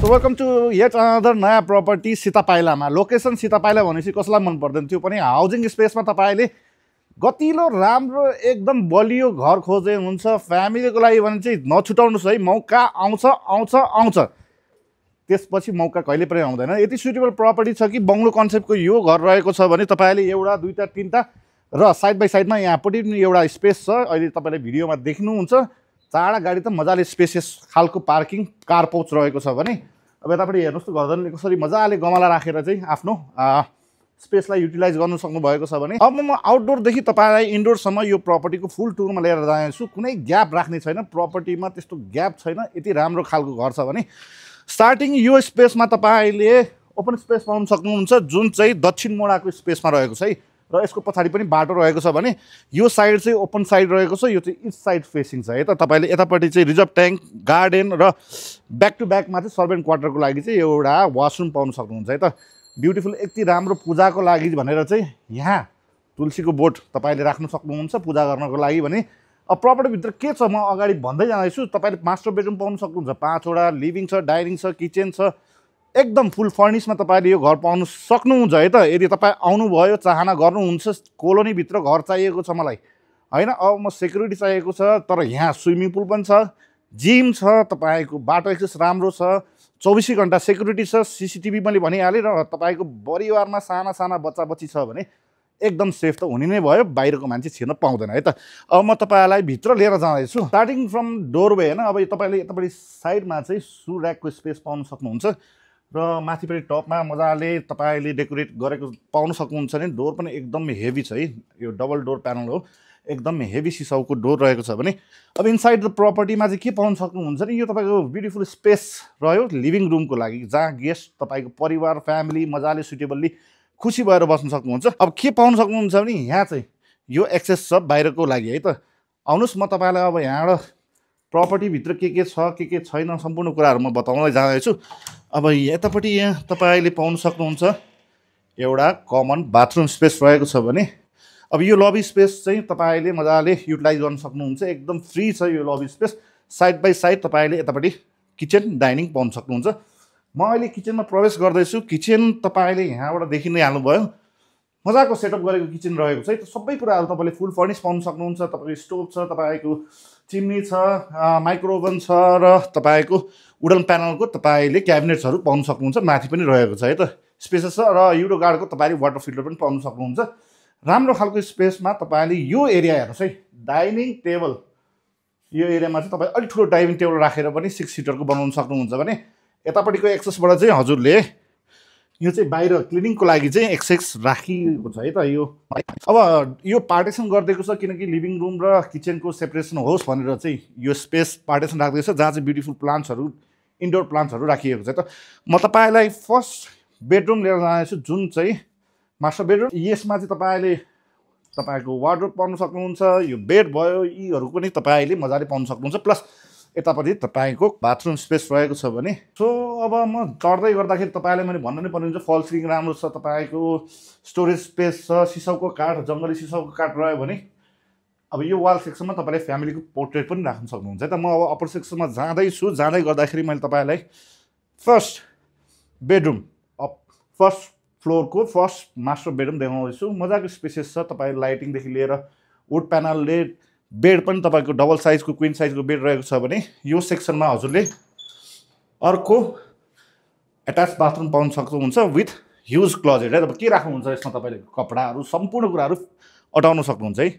So welcome to yet another नयाँ property सीतापाइलामा। Location सीतापाइला भनेपछि कसलाई मन पर्दैन, त्यो पनि हाउसिङ स्पेसमा तपाईले गतिलो राम्रो एकदम बलियो घर खोजे हुन्छ फ्यामिलीको लागि भने चाहिँ नछुटाउनुस् है। मौका आउँछ आउँछ आउँछ, त्यसपछि मौका कहिले पनि आउँदैन। यति सुटेबल प्रपर्टी छ कि बङ्गलो कन्सेप्टको यो घर रहेको छ भने तपाईले एउटा दुईटा तीनटा र साइड बाई साइडमा यहाँपट्टि पनि एउटा स्पेस छ। अहिले तपाईले भिडियोमा देख्नुहुन्छ चाडा गाडी त मजाले स्पेसियस खालको पार्किङ कार पाउच रहेको छ भने अब यतापट्टि हेर्नुहोस् त घरजनले कसरी मजाले गमला राखेर चाहिँ आफ्नो स्पेसलाई युटिलाइज गर्नु सक्नु भएको छ भने अब म आउटडोरदेखि तपाईँलाई इन्डोरसम्म यो प्रपर्टीको फुल टुरमा लिएर जानेछु। कुनै ग्याप राख्ने छैन, प्रपर्टीमा त्यस्तो ग्याप छैन, यति राम्रो खालको घर छ भने स्टार्टिङ यो स्पेसमा तपाईँले ओपन स्पेस पाउन सक्नुहुन्छ जुन चाहिँ दक्षिण मोडाको स्पेसमा रहेको छ है। र यसको पछाडि पनि बाटो रहेको छ भने यो साइड चाहिँ ओपन साइड रहेको छ, यो चाहिँ ईस्ट साइड फेसिङ छ है त। तपाईँले यतापट्टि चाहिँ रिजर्भ ट्याङ्क गार्डन र ब्याक टु ब्याकमा चाहिँ सर्भेन्ट क्वार्टरको लागि चाहिँ एउटा वासरुम पाउन सक्नुहुन्छ है त। ब्युटिफुल यति राम्रो पूजाको लागि भनेर चाहिँ यहाँ तुलसीको बोट तपाईँले राख्न सक्नुहुन्छ पूजा गर्नको लागि भने। अब प्रपर्टीभित्र के छ म अगाडि भन्दै जाँदैछु। तपाईँले मास्टर बेडरुम पाउन सक्नुहुन्छ, 5वटा लिभिङ छ, डाइनिङ छ, किचन छ, एकदम फुल फर्निसमा तपाईँले यो घर पाउन सक्नुहुन्छ है त। यदि तपाईँ आउनुभयो चाहना गर्नुहुन्छ कोलोनीभित्र घर चाहिएको छ मलाई होइन, अब म सेक्युरिटी चाहिएको छ तर यहाँ स्विमिङ पुल पनि छ, जिम छ, तपाईँको बाटो एक्सेस राम्रो छ, 24 घन्टा सेक्युरिटी छ, सीसीटीभी मैले भनिहालेँ। र तपाईँको परिवारमा साना साना बच्चा बच्ची छ भने एकदम सेफ त हुने नै भयो, बाहिरको मान्छे छिर्न पाउँदैन है त। अब म तपाईँलाई भित्र लिएर जाँदैछु स्टार्टिङ फ्रम डोरवे होइन। अब तपाईँले यतापट्टि साइडमा चाहिँ सु ऱ्याकको स्पेस पाउन सक्नुहुन्छ र माथिपट्टि टपमा मजाले तपाईँले डेकोरेट गरेको पाउन सक्नुहुन्छ भने डोर पनि एकदम हेभी छ है। यो डबल डोर प्यानल हो, एकदम हेभी सिसाउको डोर रहेको छ भने अब इनसाइड द प्रपर्टीमा चाहिँ के पाउन सक्नुहुन्छ नि यो तपाईँको ब्युटिफुल स्पेस रह्यो लिभिङ रुमको लागि, जहाँ गेस्ट तपाईँको परिवार फ्यामिली मजाले सुटेबल्ली खुसी भएर बस्न सक्नुहुन्छ। अब के पाउन सक्नुहुन्छ भने यहाँ चाहिँ यो एक्सेस छ बाहिरको लागि है त। आउनुहोस् म तपाईँलाई अब यहाँबाट प्रपर्टीभित्र के छ के छैन सम्पूर्ण कुराहरू म बताउँदै जाँदैछु। अब यतापट्टि यहाँ तपाईँले पाउन सक्नुहुन्छ एउटा कमन बाथरुम स्पेस रहेको छ भने अब यो लबी स्पेस चाहिँ तपाईँले मजाले युटिलाइज गर्न सक्नुहुन्छ, एकदम फ्री छ यो लबी स्पेस। साइड बाई साइड तपाईँले यतापट्टि किचन डाइनिङ पाउन सक्नुहुन्छ। म अहिले किचनमा प्रवेश गर्दैछु। किचन तपाईँले यहाँबाट देखि नै हाल्नुभयो, मजाको सेटअप गरेको किचन रहेको छ है। सबै कुराहरू तपाईँले फुल फर्निस पाउन सक्नुहुन्छ। तपाईँको स्टोभ छ, तपाईँको चिम्नी छ, माइक्रो ओभन छ र तपाईँको वुडन प्यानलको तपाईँले क्याबिनेट्सहरू पाउन सक्नुहुन्छ। माथि पनि रहेको छ है त, स्पेसेस छ र युरो गार्डको तपाईँले वाटर फिल्टर पनि पाउन सक्नुहुन्छ। राम्रो खालको स्पेसमा तपाईँले यो एरिया हेर्नुहोस् है, डाइनिङ टेबल यो एरियामा चाहिँ तपाईँ अलिक ठुलो डाइनिङ टेबल राखेर पनि 6 सिटरको बनाउन सक्नुहुन्छ भने यतापट्टिको एक्सेसबाट चाहिँ हजुरले यो चाहिँ बाहिर क्लिनिङको लागि चाहिँ एक्सेस राखिएको छ है त। यो अब यो पार्टिसन गरिदिएको छ किनकि लिभिङ रुम र किचनको सेपरेसन होस् भनेर चाहिँ यो स्पेस पार्टिसन राखिदिएको छ, जहाँ चाहिँ ब्युटिफुल प्लान्ट्सहरू इन्डोर प्लान्ट्सहरू राखिएको छ त। म तपाईँलाई फर्स्ट बेडरुम लिएर जानेछु जुन चाहिँ मास्टर बेडरुम। यसमा चाहिँ तपाईँले तपाईँको वार्डरोब पाउन सक्नुहुन्छ, यो बेड भयो यीहरू पनि तपाईँले मजाले पाउन सक्नुहुन्छ। प्लस यतापट्टि तपाईँको बाथरुम स्पेस रहेको छ भने सो अब म चढ्दै गर्दाखेरि तपाईँलाई मैले भन्नु नै पर्ने हुन्छ फल सिलिङ राम्रो छ, तपाईँको स्टोरेज स्पेस छ, सिसाउको काठ जङ्गली सिसाउको काठ रह्यो भने अब यो वाल सेक्सनमा तपाईँले फ्यामिलीको पोर्ट्रेट पनि राख्न सक्नुहुन्छ है त। म अब अप्पर सेक्सनमा जाँदैछु, जाँदै गर्दाखेरि मैले तपाईँलाई फर्स्ट बेडरुम फर्स्ट फ्लोरको फर्स्ट मास्टर बेडरुम देखाउँदैछु। मजाको स्पेसेस छ, तपाईँ लाइटिङदेखि लिएर वुड प्यानलले बेड पनि तपाईँको डबल साइजको क्विन साइजको बेड रहेको छ भने यो सेक्सनमा हजुरले अर्को एट्याच बाथरुम पाउन सक्नुहुन्छ विथ ह्युज क्लोजेट है। अब के राख्नुहुन्छ यसमा तपाईँले कपडाहरू सम्पूर्ण कुराहरू अटाउन सक्नुहुन्छ है।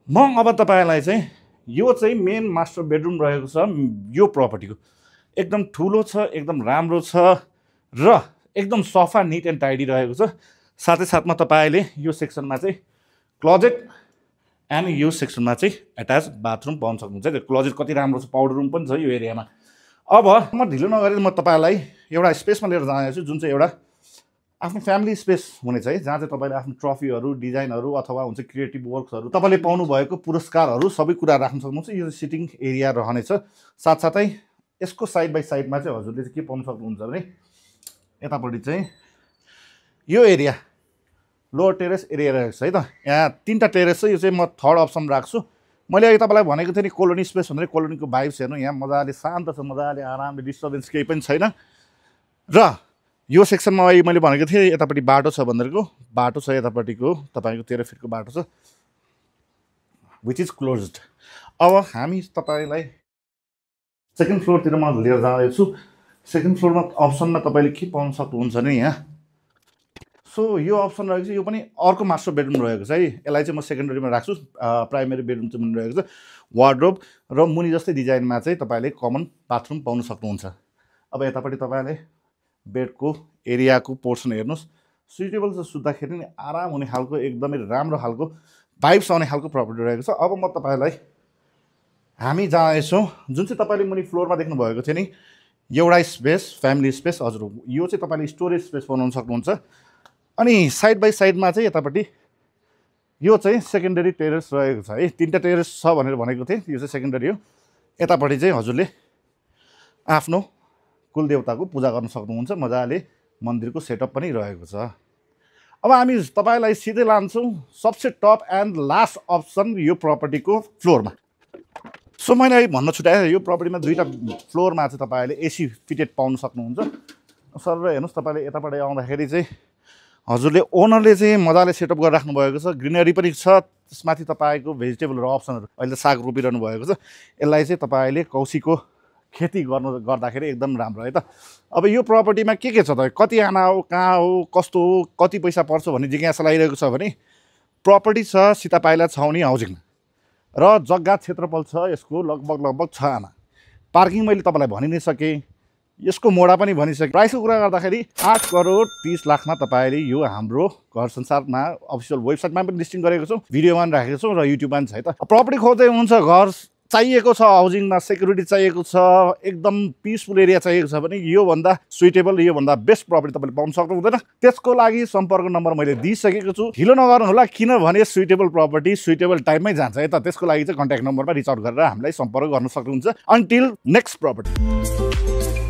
म अब तपाईँलाई चाहिँ यो चाहिँ मेन मास्टर बेडरुम रहेको छ यो प्रपर्टीको, एकदम ठुलो छ, एकदम राम्रो छ र एकदम सफा निट एन्ड टाइडी रहेको छ। साथै साथमा तपाईँले यो सेक्सनमा चाहिँ क्लोजेट एन्ड यो सेक्सनमा चाहिँ एट्याच बाथरुम पाउन सक्नुहुन्छ। त्यो क्लोजेट कति राम्रो छ, पाउडर रुम पनि छ यो एरियामा। अब म ढिलो नगरेर म तपाईँलाई एउटा स्पेसमा लिएर जानेछु जुन चाहिँ एउटा आफ्नो फ्यामिली स्पेस हुनेछ है, जहाँ चाहिँ तपाईँले आफ्नो ट्रफीहरू डिजाइनहरू अथवा हुन्छ क्रिएटिभ वर्क्सहरू तपाईँले पाउनुभएको पुरस्कारहरू सबै कुरा राख्न सक्नुहुन्छ। यो सिटिङ एरिया रहनेछ। साथसाथै यसको साइड बाई साइडमा चाहिँ हजुरले चाहिँ के पाउन सक्नुहुन्छ भने यतापट्टि चाहिँ यो एरिया लोवर टेरेस एरिया रहेको छ है त। यहाँ 3टा टेरेस छ, यो चाहिँ म थर्ड अप्सन राख्छु। मैले अघि तपाईँलाई भनेको थिएँ नि कोलोनी स्पेस भनेर कोलोनीको भाइब्स हेर्नु यहाँ मजाले शान्त छ मजाले आरामले डिस्टर्बेन्स केही पनि छैन र यो सेक्सनमा अहिले मैले भनेको थिएँ यतापट्टि बाटो छ भनेको बाटो छ यतापट्टिको तपाईँको 13 फिटको बाटो छ विच इज क्लोज्ड अब हामी तपाईँलाई सेकेन्ड फ्लोरतिर म लिएर जाँदैछु सेकेन्ड फ्लोरमा अप्सनमा तपाईँले के पाउन सक्नुहुन्छ नि यहाँ सो यो अप्सन रहेको छ यो पनि अर्को मास्टर बेडरुम रहेको छ है यसलाई चाहिँ म सेकेन्डरीमा राख्छु प्राइमेरी बेडरुम चाहिँ मुनि रहेको छ वार्डरोब र मुनि जस्तै डिजाइनमा चाहिँ तपाईँले कमन बाथरुम पाउन सक्नुहुन्छ अब यतापट्टि तपाईँले बेडको एरियाको पोर्सन हेर्नुहोस् सुइटेबल छ सुत्दाखेरि नि आराम हुने खालको एकदमै राम्रो खालको भाइब्स आउने खालको प्रपर्टी रहेको छ अब म तपाईँलाई हामी जाँदैछौँ जुन चाहिँ तपाईँले मुनि फ्लोरमा देख्नुभएको थियो नि एउटा स्पेस फ्यामिली स्पेस हजुर यो चाहिँ तपाईँले स्टोरेज स्पेस बनाउन सक्नुहुन्छ अनि साइड बाई साइडमा चाहिँ यतापट्टि यो चाहिँ सेकेन्डरी टेरेस रहेको छ है 3टा टेरेस छ भनेर भनेको थिएँ यो चाहिँ सेकेन्डरी हो यतापट्टि चाहिँ हजुरले आफ्नो कुलदेवताको पूजा गर्न सक्नुहुन्छ मजाले मन्दिरको सेटअप पनि रहेको छ अब हामी तपाईँलाई सिधै लान्छौँ सबसे टप एन्ड लास्ट अप्सन यो प्रपर्टीको फ्लोरमा सो मैले अहिले भन्न छुट्याएँ यो प्रपर्टीमा 2टा फ्लोरमा चाहिँ तपाईँले एसी फिटेड पाउन सक्नुहुन्छ सर हेर्नुहोस् तपाईँले यतापट्टि आउँदाखेरि चाहिँ हजुरले ओनरले चाहिँ मजाले सेटअप गरेर राख्नुभएको छ ग्रिनरी पनि छ त्यसमाथि तपाईँको भेजिटेबलहरू अप्सनहरू अहिले साग रोपिरहनु भएको छ यसलाई चाहिँ तपाईँले कौशीको खेती गर्दाखेरि एकदम राम्रो है त अब यो प्रपर्टीमा के छ त कति आना हो कहाँ हो कस्तो हो कति पैसा पर्छ भन्ने जिज्ञासा लागिरहेको छ भने प्रपर्टी छ सीतापाइला छाउनी हाउसिङमा र जग्गा क्षेत्रफल छ यसको लगभग 6 आना पार्किङ मैले तपाईँलाई भनि नै सकेँ यसको मोडा पनि भनिसकेँ प्राइसको कुरा गर्दाखेरि 8 करोड 30 लाखमा तपाईँले यो हाम्रो घर संसारमा अफिसियल वेबसाइटमा पनि लिस्टिङ गरेको छौँ भिडियोमा पनि राखेको छौँ र युट्युबमा पनि छ है त प्रपर्टी खोज्दै हुनुहुन्छ घर चाहिएको छ हाउसिङमा सेक्युरिटी चाहिएको छ एकदम पिसफुल एरिया चाहिएको छ भने योभन्दा सुइटेबल योभन्दा बेस्ट प्रपर्टी तपाईँले पाउन सक्नुहुँदैन त्यसको लागि सम्पर्क नम्बर मैले दिइसकेको छु ढिलो नगर्नु होला किनभने सुइटेबल प्रपर्टी सुइटेबल टाइममै जान्छ है त त्यसको लागि चाहिँ कन्ट्याक्ट नम्बरमा रिच आउट गरेर हामीलाई सम्पर्क गर्न सक्नुहुन्छ अन्टिल नेक्स्ट प्रपर्टी